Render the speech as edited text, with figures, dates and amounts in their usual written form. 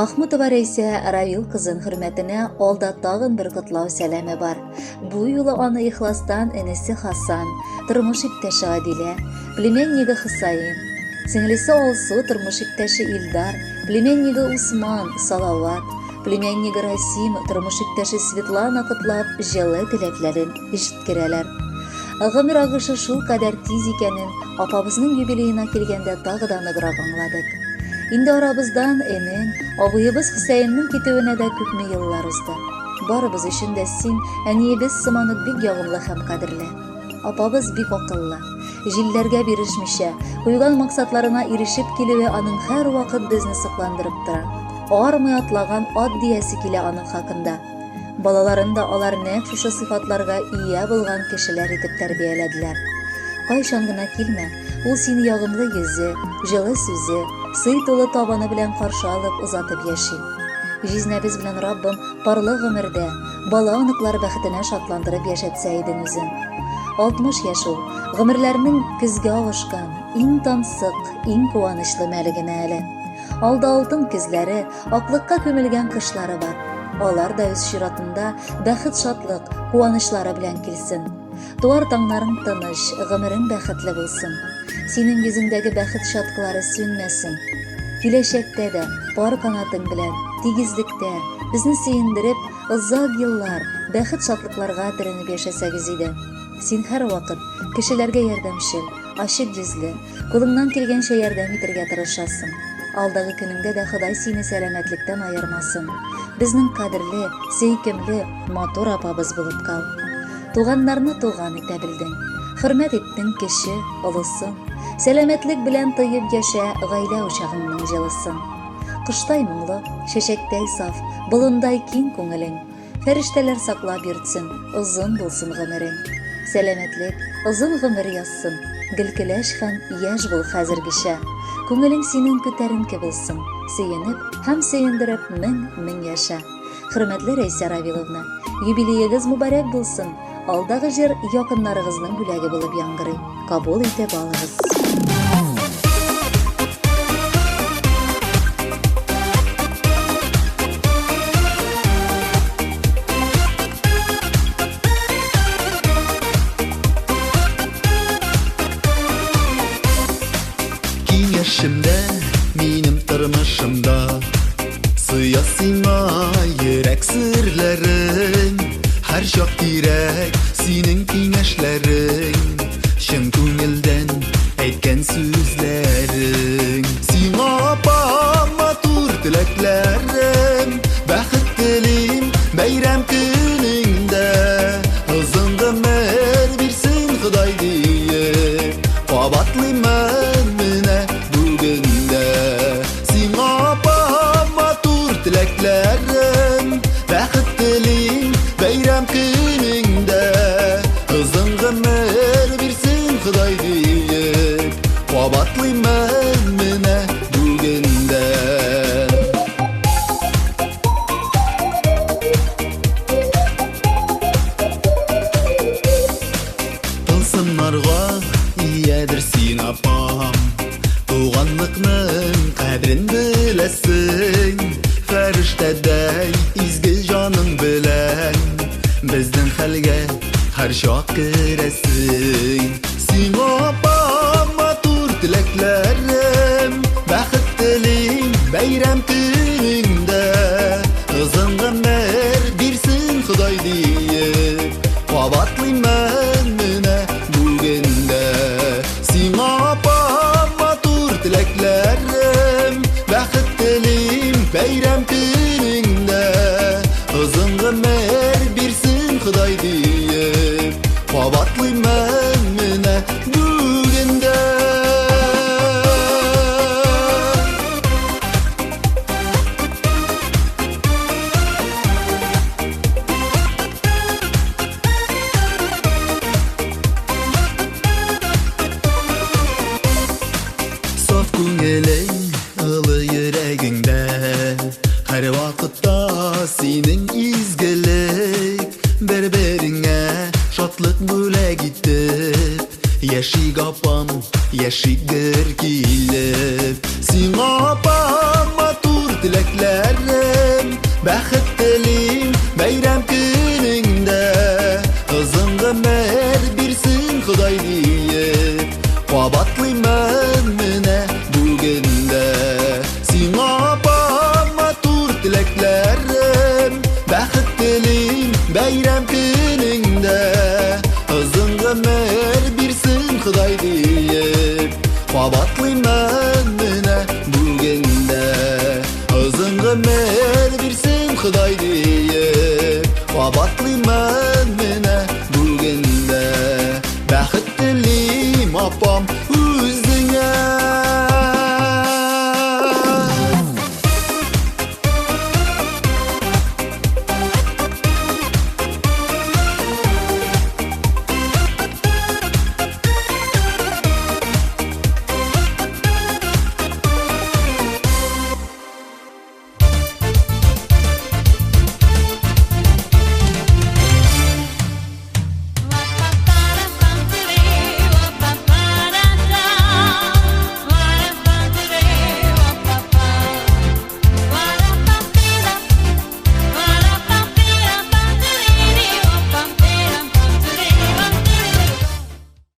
Махмутова Рәйсә Равил кызын хөрмәтенә алда тагын бер котлау сәламе бар. Бу юлы аны ихластан энесе Хасан, тормыш иптәше Адилә, племяннигы Хусаин, сеңлесе Алсу, тормыш иптәше Илдар, племяннигы Усман, Салават, племяннигы Расим, тормыш иптәше Светлана котлап, җылы теләкләрен җиткерәләр. Гомер агышы шулкадәр тиз икәнен апабызның юбилеена килгәндә тагы да ныграк аңладык. Инде арабыздан энең, абыебыз Хөсәеннең китүенә дә күпме еллар узды. Барыбыз өчен дә син, әниебез сыман ук бик ягымлы һәм кадерле. Апабыз бик акыллы. Җилләргә бирешмичә, куйган максатларына ирешеп килүе аның һәрвакыт безне сокландырып тора. Армый атлаган ат диясе килә аның хакында. Балаларын да алар нәкъ шушы сыйфатларга ия булган кешеләр итеп тәрбияләделәр. Кайчан гына килмә, ул сине ягымлы йөзе, җылы сүзе, сый тулы табаны белән каршы алып, озатып яши. Җизнәбез белән Раббым парлы гомердә, бала-оныклар бәхетенә шатландырып яшәтсә идең үзен. 60 яшь ул, гомерләрнең көзгә авышкан, иң тансык, иң куанычлы мәле генә әле. Алда алтын көзләре, аклыкка күмелгән кышлары бар. Алар да үз чиратында бәхет-шатлык, куанычлары белән килсен. Туар таңнарың тыныч, гомерең бәхетле булсын. Синең йөзеңдәге бәхет чаткылары сүнмәсен. Киләчәктә дә пар канатың белән, тигезлектә, безне сөендереп, озак еллар бәхет-шатлыкларга төренеп яшәсәгез иде. Син һәрвакыт кешеләргә ярдәмчел, ачык йөзле, Кулыңнан килгәнчә ярдәм итәргә тырышасың. Алдагы көнеңдә дә Ходай сине сәламәтлектән аермасын. Безнең кадерле, сөйкемле, матур апабыз булып кал. Туганнарны туган итә белдең. Хөрмәт иттең кече, олысын. Сәламәтлек белән тоеп яшә гаилә учагыңның җылысын. Коштай моңлы, чәчәктәй саф, болындай киң күңелең. Фәрештәләр саклап йөртсен, озын булсын гомерең. Сәламәтлек, озын гомер язсын, гел көләч һәм яшь бул хәзергечә. Күңелең синең күтәренке булсын, сөенеп һәм сөендереп мең-мең яшә. Хөрмәтле Рәйсә Равиловна, юбилеегыз мөбарәк булсын! Алдагы җыр якыннарыгызның бүләге булып яңгырый. Кабул итеп алыгыз. Киңәшемдә, минем тормышымда Сыя сиңа йөрәк серләрең, Һәрчак кирәк синең киңәшләрең, Чын күңелдән әйткән сүзләрең. Сиңа, апам, матур теләкләрем, Бәхет телим бәйрәм көнеңдә. Озын гомер бирсен Ходай диеп, Кабатлыймын менә бүген дә. Сиңа, апам, матур теләкләрем, Бәхет телим бәйрәм көнеңдә. Озын гомер бирсен Ходай диеп, Кабатлыймын менә бүген дә. Тылсымнарга иядер син, апам. Туганлыкның кадерен беләсең, Фәрештәдәй изге җаның белән Безнең хәлгә һәрчак керәсең. Сиңа, апам, матур теләкләрем, Бәхет телим бәйрәм көнеңдә. Озын гомер бирсен Ходай диеп, Кабатлыймын менә бүген дә. Сиңа, апам, матур теләкләрем, Бәхет телим бәйрәм көнеңдә. Озын гомер бирсен Ходай диеп, Кабатлыймын менә бүген дә. Саф күңелең, ылы йөрәгеңдә Һәр вакытта синең изгелек Бер-береңә шатлык бүләк итеп Яшик, апам, яшик гөр килеп Сиңа, апам, матур теләкләрем. Бәхет телим бәйрәм көне.